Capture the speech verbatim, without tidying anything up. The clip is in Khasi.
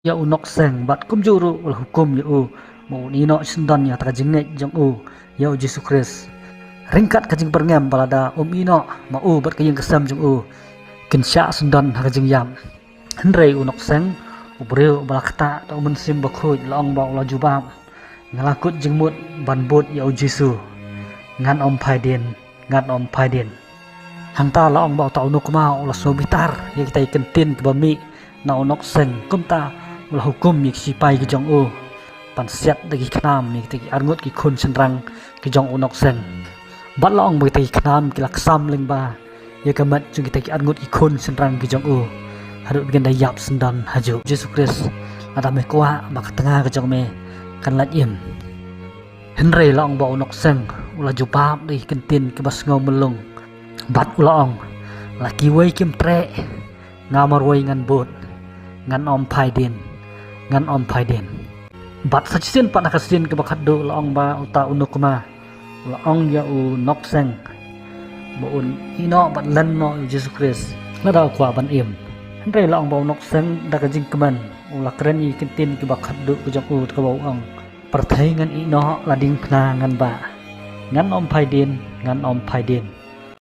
ïa u Nokseng bad kumjuh ruh u la hukum ïa u ba un ïehnoh shisyndon ïa kata ka jingngeit jong u ïa u Jisu Khrist. Ryngkat ka jingbyrngem ba lada um ïehnoh, ma u bad ka ïing ka sem jong u kin shah shisyndon ha ka jingïap. Hynrei u Nokseng, u briew ba la ktah da u Mynsiem Bakhuid, la ong ba u la jubab: Nga la kut jingmut ban bud ïa u Jisu. Ngan ym phai dien, ngan ym phai dien. Hangta la ong ba uta u nukma u la sngewbitar ïa kita ki kyntien kiba mih na u Nokseng, kumta u la hukum ïa ki sipai ki jong u ban siat da ki khnam ïa kita ki arngut ki khun shynrang ki jong u Nokseng. Bad la ong ba kita ki khnam ki la ksam lyngba ïa ka met jong kita ki arngut ki khun shynrang ki jong u, haduh ba kin da ïap shisyndon hajuh. Jisu Khrist, lada me kwah ba ka tnga ka jong me kan lait im. Hynrei la ong ba u Nokseng u la jubab da ki kyntien kiba sngew myllung bad u la ong: La kiwei kim treh, nga marwei ngan bud. Ngan ym phai dien, ngan ym phai dien. Bad sa shisien pat ha ka sien kaba khatduh la ong ba uta u nukma u la ong ïa u Nokseng ba un ïehnoh bad len noh ïa u Jisu Khrist lada u kwah ban im. Hynrei la ong ba u Nokseng da ka jingkmen u la kren ïa ki kyntien kiba khatduh ka jong u, kaba u ong: Pyrthei ngan ïehnoh, la diengphna ngan bah. Ngan ym phai dien, ngan ym phai dien.